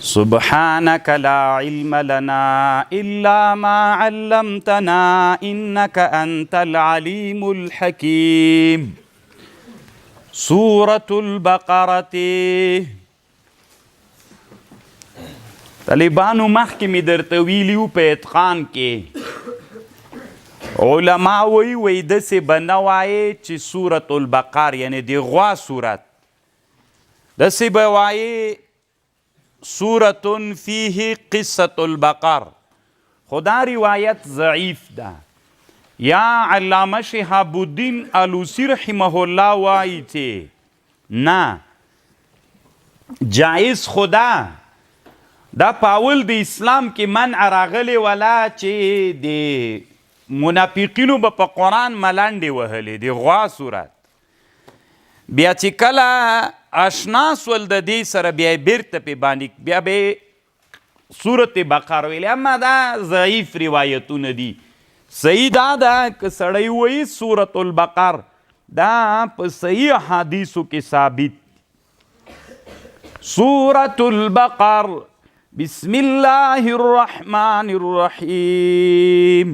سبحانك لا علم لنا إلا ما علمتنا إنك أنت العليم الحكيم. سورة البقرة. طالبانو مخکې مې درته ویلي وو په اتقان کې علما وایي، وایي داسې به نه وایې چې سورة البقر، یعنې د غوا سورت، داسې به وایې سورة فیه قصة البقر. خو دا روایت ضعیف ده. یا علامه شهاب الدین الوسی رحمه الله وایي چې نه جایز، خدا دا په اول د اسلام کې منع راغلې ولا چې د منافقینو به په قرآن ملنډې وهلې د غوا صورت. بیا چې کله اشنا سول د دې سره، بیا یې بیرته پې باندې بیا به یې سورت بقر ویلې. اما دا ضعیف روایتونه دي. صحیح دا ده که سړی وایي سورت البقر، دا په صحیح حدیثو کې ثابت. سورة البقر. بسم الله الرحمن الرحیم.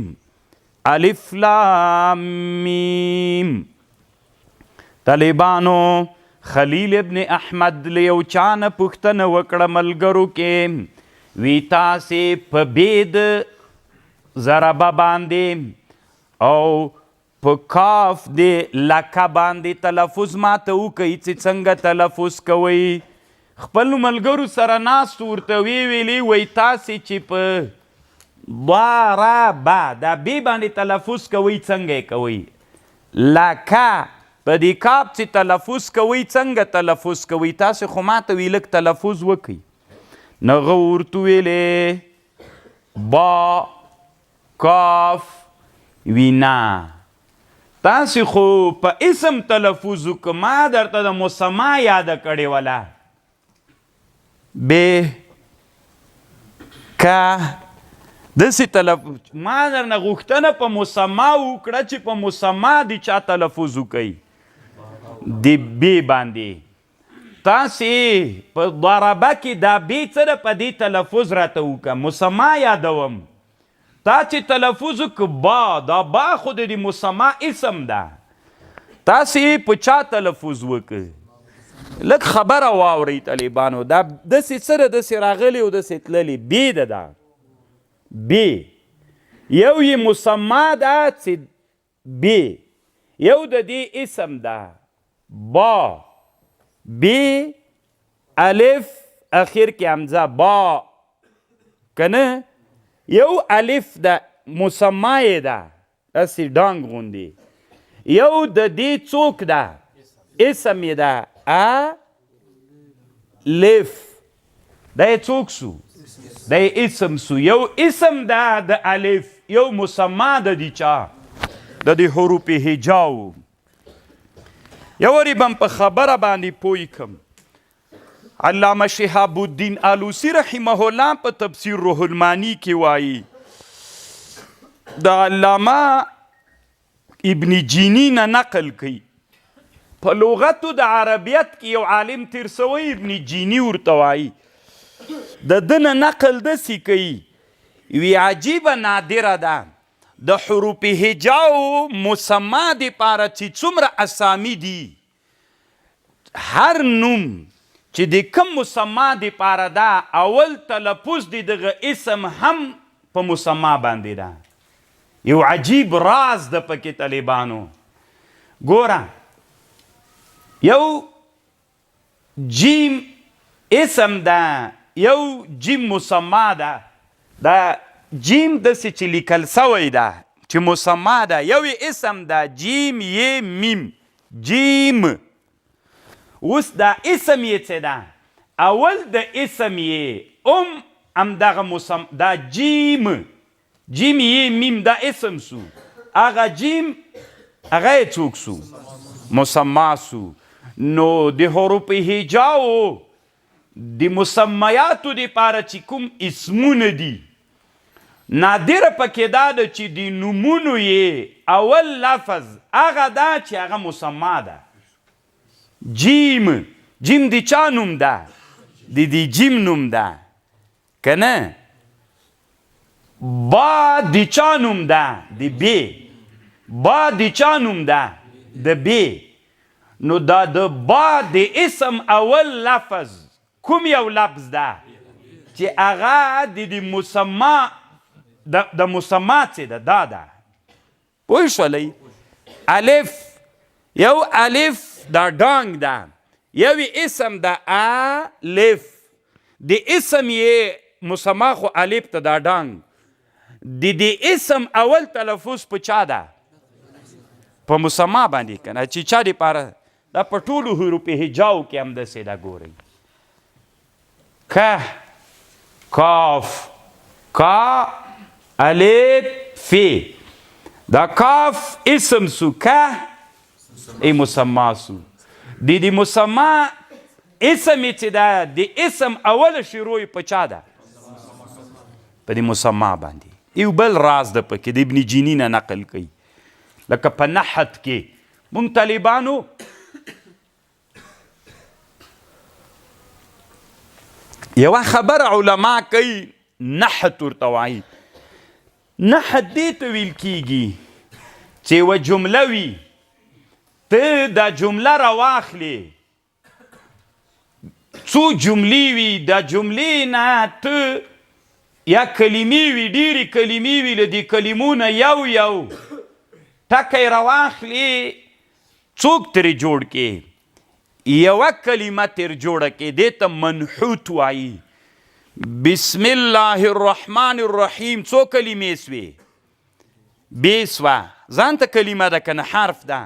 الف لام میم. طالبانو، خلیل ابن احمد له یو چا نه پوښتنه وکړه ملګرو کې، وی تاسې په بید ضربه باندې او په کاف دې لکه باندې تلفظ ماته وکئ چې څنګه تلفظ کوئ؟ خپل ملګرو سره ناست ورته ویې ویلې، وایي تاسې چې په ضربه دا بې باندې تلفظ کوئ څنګه یې کوئ؟ لکه په دې کاف چې تلفظ کوئ څنګه تلفظ کوئ؟ تاسې خو ماته وی لږ تلفظ وکئ. نو هغه ورته ویلې با کاف. وینا تاسې خو په اسم تلفظ وکړه، ما درته د مسما یاده کړې وله ب کا داسې تلفظ. ما درنه غوښتنه په مسما وکړه چې په مسما د چا تلفظ وکئ د بې باندې. تاسې په ضربه کې دا بې څه ده په دې تلفظ راته وکړه، مسما یادوم. تا چې تلفظ وکړ با، دا با خو د دې مسما اسم ده، تاسې په چا تلفظ وکړ؟ لږ خبره واورئ طالبانو، دا داسې څه ده، داسې راغلې او داسې تللې. بې ده، دا بې یو یې مسما ده چې بې، یو د دې اسم ده با، بې الف اخر کې همزه با که نه، یو الف ده مسما یې ده داسې ډانګ غوندې، یو د دې څوک ده اسم یې ده ا لف، دا یې څوک سو؟ دا یې اسم سو. یو اسم ده د الف، یو مسما ده د چا؟ د دې حروف هجاو. یو وارې به هم په خبره باندې پوه کم. علامه شهاب الدین آلوسی رحمه الله په تفسیر روح المانی کې وایي د علامه ابن جینی نه نقل کوي، په لغتو د عربیت کې یو عالم تیر سوی ابن جینی ورته وایي، د ده نه نقل داسې کوي، وی عجیبه نادره ده د حروف هجاو مسما دپاره چې څومره اسامي دي، هر نوم چې د کوم مسما دپاره ده اول تلفظ د دغه اسم هم په مسما باندې ده. یو عجیب راز ده پکې طالبانو. ګوره یو جیم اسم ده، یو جیم مسما ده، دا جیم داسې چې لیکل سوی ده چې مسما ده، یو یې اسم ده جیم یې میم جیم. اوس دا اسم یې څه ده؟ اول د اسم یې همدغه مسم دا جیم، جیم یې میم دا اسم سو، هغه جیم هغه یې څوک سو؟ مسما سو. نو د حروف هجاو د مسمیاتو دپاره چې کوم اسمونه دي، نادره پکې دا ده چې د نومونو یې اول لفظ هغه ده چې هغه مسما ده. جیم، جیم د چا نوم ده؟ د دې جیم نوم ده. که نه با د چا نوم ده؟ د بی. با د چا نوم ده؟ د بی. نو دا د با د اسم اول لفظ کوم یو لفظ ده چې هغه د دې مسما د مسما څه ده؟ دا ده. پوه شولئ؟ الف، یو الف دا ډانګ ده، یو اسم ده الف، د اسم یې مسما خو الف ته دا ډانګ، د دې اسم اول تلفظ په چا ده؟ په مسما باندې کنه، چې چا دې پاره دا په ټولو حروف هجاو کې هم داسې ده. ګورئ ک، کاف، کا، الف، فی، دا کاف اسم سو، ک ای مسما سو، د دې مسما اسم یې چې ده د اسم اوله شروع یې په چا ده؟ په دې مسما باندې. یو بل راز ده پکې د ابن جیني نه نقل کوي، لکه په نحت کې مونږ طالبانو یوه خبره علما کوي، نحت ورته وایي. نحت دې ته ویل کیږي چې یوه جمله وي، ته دا جمله راواخلې، څو جملې وي، دا جملې نه ته یا کلمې وي، ډېرې کلمې وي، له دې کلمو نه یو یو ټکی راواخلې، څوک ترې جوړ کې، یوه کلمه ترې جوړه کې، دې ته منحوت وایي. بسم الله الرحمن الرحیم څو کلمې سوې؟ بې سوه، ځان ته کلمه ده که نه حرف ده،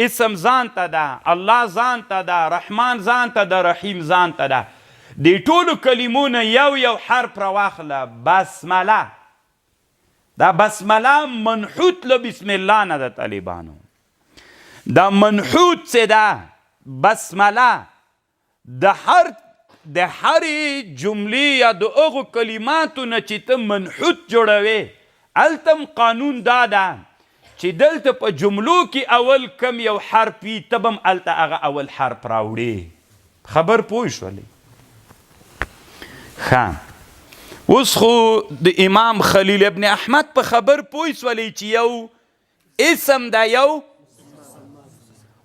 اسم ځان ته ده، الله ځان ته ده، رحمان ځان ته ده، رحیم ځان ته ده. دې ټولو کلمو نه یو یو حرف راواخله، بسمله. دا بسمله منحوت له بسم الله نه ده طالبانو. دا منحوت څه ده؟ بسمله د هر د هرې جملې یا د هغو کلماتو نه چې ته منحوت جوړوې، هلته هم قانون دا ده چې دلته په جملو کې اول کم یو حرف وي، ته به هم هلته هغه اول حرف راوړې. خبر پوه شولې؟ ښه، اوس خو د امام خلیل ابن احمد په خبر پوه شولې چې یو اسم دا یو،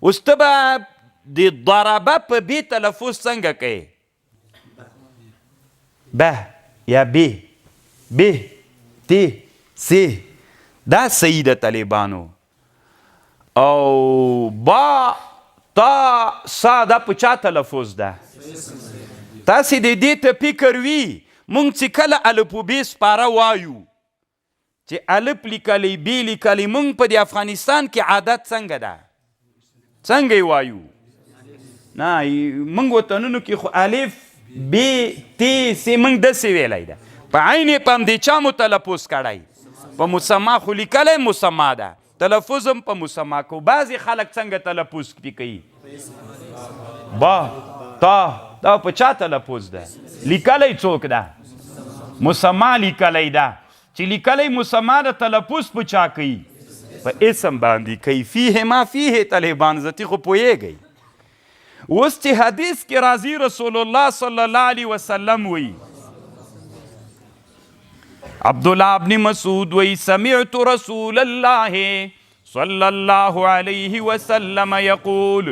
اوس ته به د ضربه په بې تلفظ څنګه کوې؟ به یا بې، بې، تی، سې، دا صحیح ده طالبانو. او با، تا، سا دا په چا تلفظ ده؟ تاسې د دې ته فکر وي، مونږ چې کله الف و بې سپاره وایو چې الف لیکلی بې لیکلی، مونږ په دې افغانستان کې عادت څنګه ده؟ څنګه یې وایو؟ نه، مونږ وطنونو کې خو الف بې تی سې مونږ داسې ویلی ده، په عین یې په همدې چا مو تلفظ کړی، په مسما خو لیکلی مسما ده، تلفظ هم په مسما کو. بعضې خلک څنګه تلفظ پې کوي؟ با، تا، دا په چا تلفظ ده؟ لیکلی څوک ده؟ مسما لیکلی ده، چې لیکلی مسما د تلفظ په چا کوي؟ په اسم باندې کوي. فیه ما فیه طالبان زتی خو پوهېږئ. اوس چې حدیث کې راځي رسول الله صلی الله علیه وسلم وایي، عبدالله بن مسعود وایي، سمعت رسول الله صلى الله عليه وسلم يقول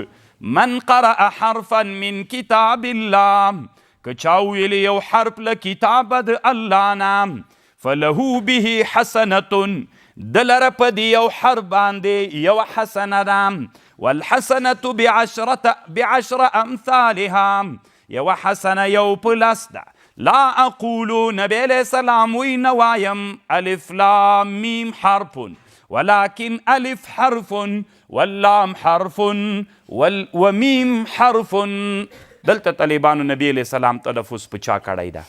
من قرأ حرفا من كتاب الله، که چا ویلی یو حرف له کتابه د الله نه، فله به حسنة، دلره په دې یو حرف باندې یو حسنه ده، والحسنة بعشر امثالها، یوه حسنه یو په لس ده. لا اقول، نبی علیه السلام وی نه وایم الف لام میم حرف، ولكن الف حرف واللام حرف ومیم حرف. دلته طالبانو نبی علیه السلام تلفظ په چا کړی ده؟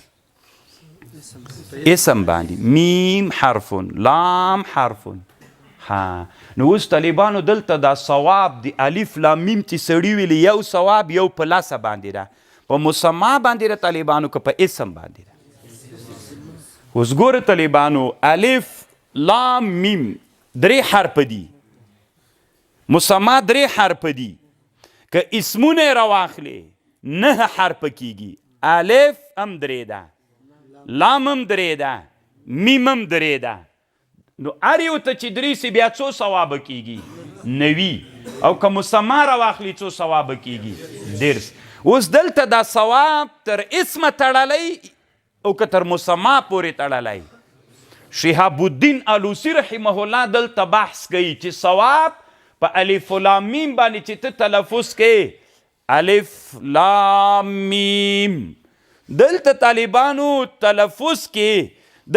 اسم باندې، میم حرف لام حرف. ها، نو اوس طالبانو دلته دا ثواب د الف لام میم چې سړي ویلي یو ثواب یو په لسه باندې ده، په مسما باندې ده طالبانو که په اسم باندې ده؟ اوس ګوره طالبانو، الف لام میم درې حرف دي، مسما درې حرف دي، که اسمونه یې راواخلې 9 حرف کیږي. الف هم درې ده، لام هم درې ده، میم هم درې ده. نو هر یو ته چې درې سي بیا څو ثوابه کیږي؟ 90. او که مسما راواخلي څو ثوابه کیږي؟ 30. اوس دلته دا ثواب تر اسمه تړلی او که تر مسما پورې تړلی؟ شهاب الدین الوسی رحمه الله دلته بحث کوي چې ثواب په الف لام میم باندې چې ته تلفظ کوې، الف لام میم، دلته طالبانو تلفظ کې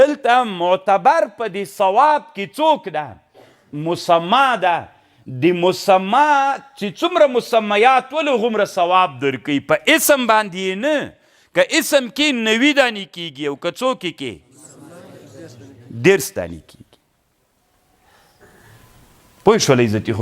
دلته معتبر په دې ثواب کې څوک ده؟ مسما ده. د مسما چې څومره مسمیات ول هغومره ثواب درکوي، په اسم باندې یې نه. که اسم کې 90 دانې کېږي او که څوک کې 30 دانې کېږي. پوه شولئ عزتي خو؟